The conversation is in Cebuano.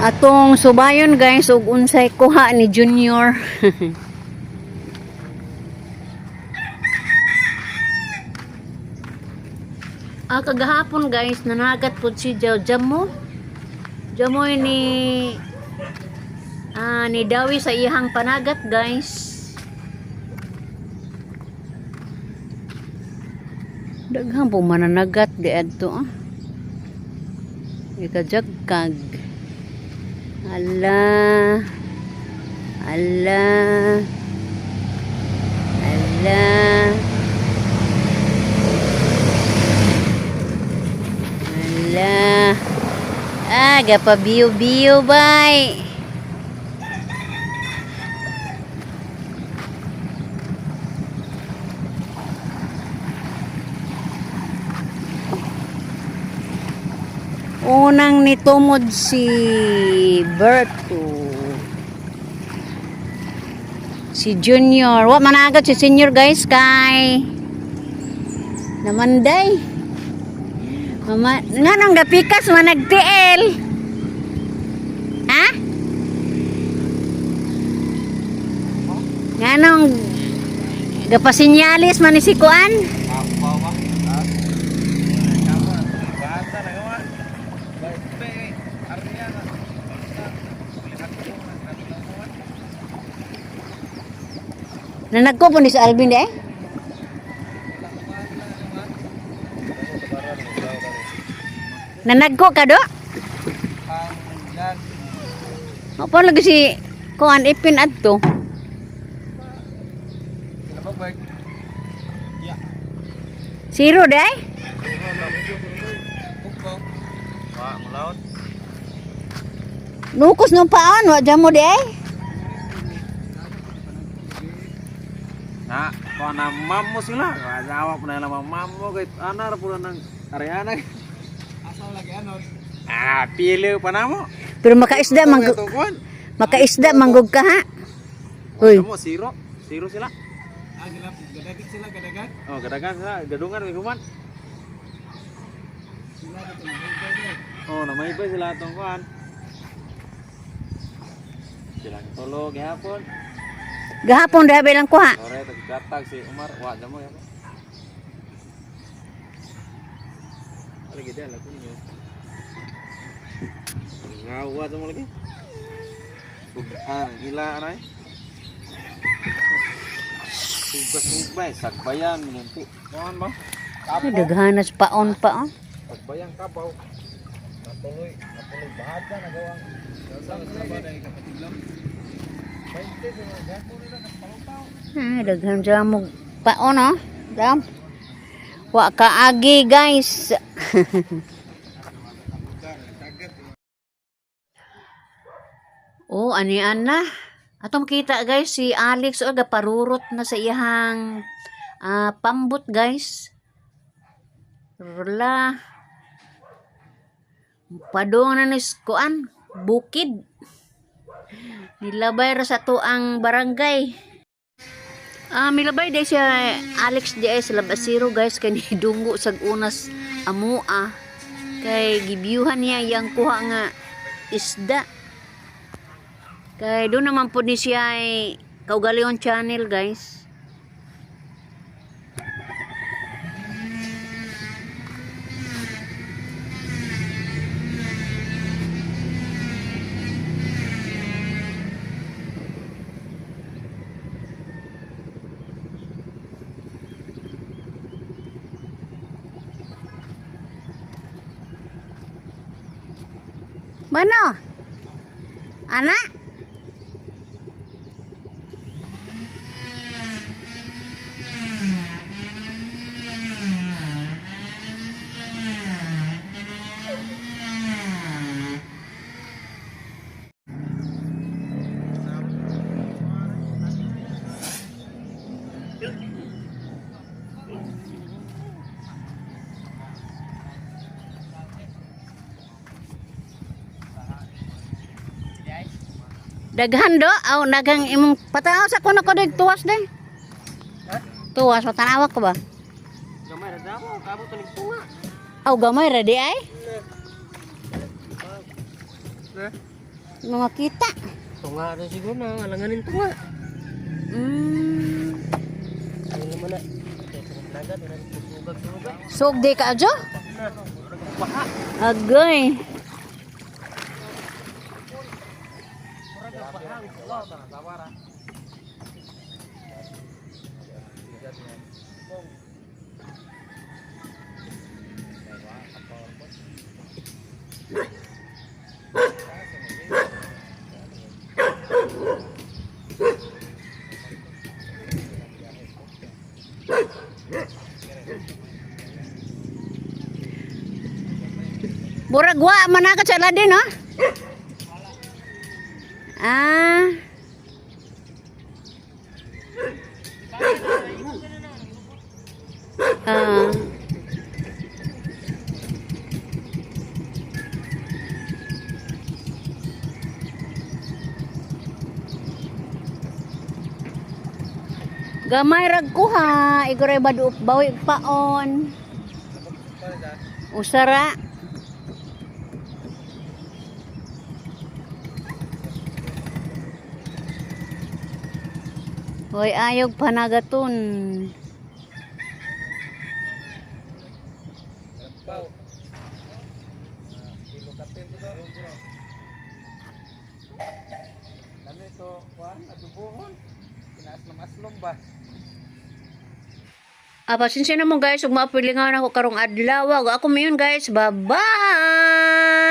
Atong subayon, guys, ug unsay kuha ni Junior. Ah, kagahapon, guys, nanagat po si Jaw Jamo. Jamoy ni Dawi sa iyang panagat, guys. Daghan po mananagat di adto ah. Ikajagkag. Ala. Ala. Ala. Ala. Ah, gapabiyo-biyo bay. Unang nitumod si Berto. Si Junior. Wa managat si Senior, guys, kay namanday. Mama, nga nang gapikas man nagtiil. Ha? Nga nang gapasinyalis man ni si Kuan? Nanagko po ni si Alvin di eh? Nanagko ka do? Opo lagi si Kuan Ipin adto. Zero di eh? Nukos nung paon, wa mo di eh? Na, kung na mamo sila, asawa ko na lang mamo kay anar pula nang areana. Asa lagi ano? Ah, pili pa na mo. Pero makaisda mang Itong kuan. makaisda manggog ka ha. Uy, Mo zero, zero sila. Ah, gila, gadagat sila, gadagat. Oh, gadagan sila, gadungan may human. Sila dito, namaypay dito. Oh, namaybay sila atong kuan. Silang tulog gihapon. Gahapon dahil bilang kuha. Ore tagdatag si Umar, wa jamo gihapon. Lagi dia lagu niyo. Ngawa jamo lagi. Subhan, gila aray. Subay-subay, sagbayan minunti. Kuan ba? Ay, daghanas paon pa oh. Sagbayan kapaw. Natuloy, natuloy bahada na gawang. Ay, daghan jamog paon oh. Dam. Wa kaagi, guys. Oh, ani na. Atong kita, guys, si Alex o gaparurot na sa iyahang pambot, guys. Rla. Padong na ni kuan, bukid. Nilabay ra sa tuang barangay. Ah, milabay day siya Alex di ay sa Labasiro, guys, kay nidunggo sag unas amua kay gibiyuhan niya yang kuha nga isda. Kay doon naman po ni siya ay Kaugalyon channel, guys. Mano? Ana? Daghan do, aw daghang imong patanaw sa kuno ko dig tuwas day. Tuwas patanawa ko ba? Gamay ra damo, kabot ni tunga. Aw gamay ra di ay. Nga makita. Tunga rin siguro na, alanganin tunga. Ano naman na? Kaya sa dagat, wala rin sugag-sugag. Sugdi ka adyo? Agay. Murag wa man ka sa Aladdin, ha? Ah. Ah. Gamay rag ko ha, iguray baduok bawi paon. Usara. Hoy, ayog panagaton. Dami to, kuan, adubohon. Kinaaslom-aslom ba? Ah, pasensya na mo guys, ug maapilingan ako karong adlaw. Ako mayon guys. Bye-bye.